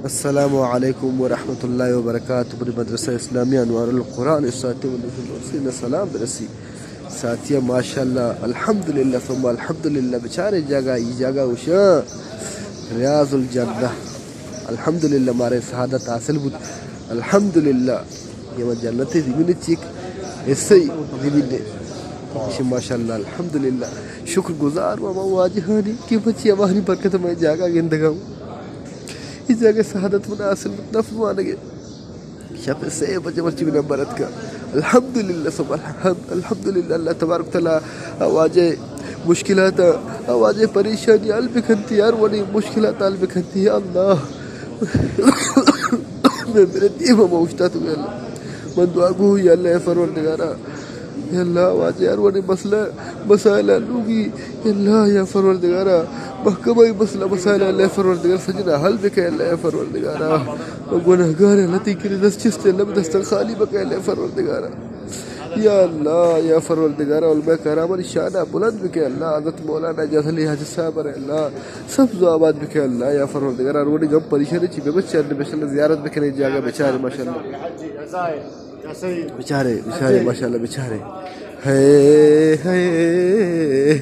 السلام علیکم ورحمۃ اللہ وبرکاتہ۔ منی مدرسہ اسلامیہ انوار القرآن ءِ ساتھی و نزل دوستین سلام برسی۔ ساتھی، ماشاءاللہ، الحمدللہ ثم الحمدللہ، بچارے جاگہ، ای جاگہ اوشاں ریاض الجنہ۔ الحمدللہ، مارے سعادت حاصل بوت۔ الحمدللہ، یہ ما جنت زمین چیک حصہ زمین نے۔ ماشاءاللہ، الحمدللہ، شکر گزار و ما واجہانی کہ بچی اوانی برکت میں جاگہ گندگا ہوں۔ اس جاگہ سعادت من حاصل بوت، نفس وانگے۔ شپ ءِ سے بجے مرچی من نمبر اتکا۔ الحمدللہ، سبحان الحمد، الحمدللہ، اللہ تبارک تعالیٰ واجہ مشکلات، واجہ پریشانی حل بکنتی، ہر وڑی مشکلات حل بکنتی، یا اللہ۔ میں میرے دیم ما اوشتاتوں، یا اللہ۔ من دعا گو، یا اللہ، اے پروردگارا۔ یا اللہ، واجہ ہر وڑی مسئلہ مسائل لوگی، یا اللہ، یا پروردگارا، محکمہ مسئلہ مسائل، اللہ پروردگار، سجنا حل بکے، اللہ پروردگارا۔ گناہگار لتی کری دست چست، لب دست خالی بکے، اللہ پروردگارا۔ یا اللہ، یا پروردگارا، علماء کرامانی شان بلند بکے، اللہ، حضرت مولانا جزلی حاجی صاحب رے، اللہ، سبز و آباد بکے، اللہ، یا پروردگارا، روڑی غم پریشانی چی بے بچے، اللہ، ماشاءاللہ، زیارت بکنے جاگہ بچارے، ماشاءاللہ۔ بچارے، بچارے، ماشاءاللہ، بچارے۔ ہے، ہے۔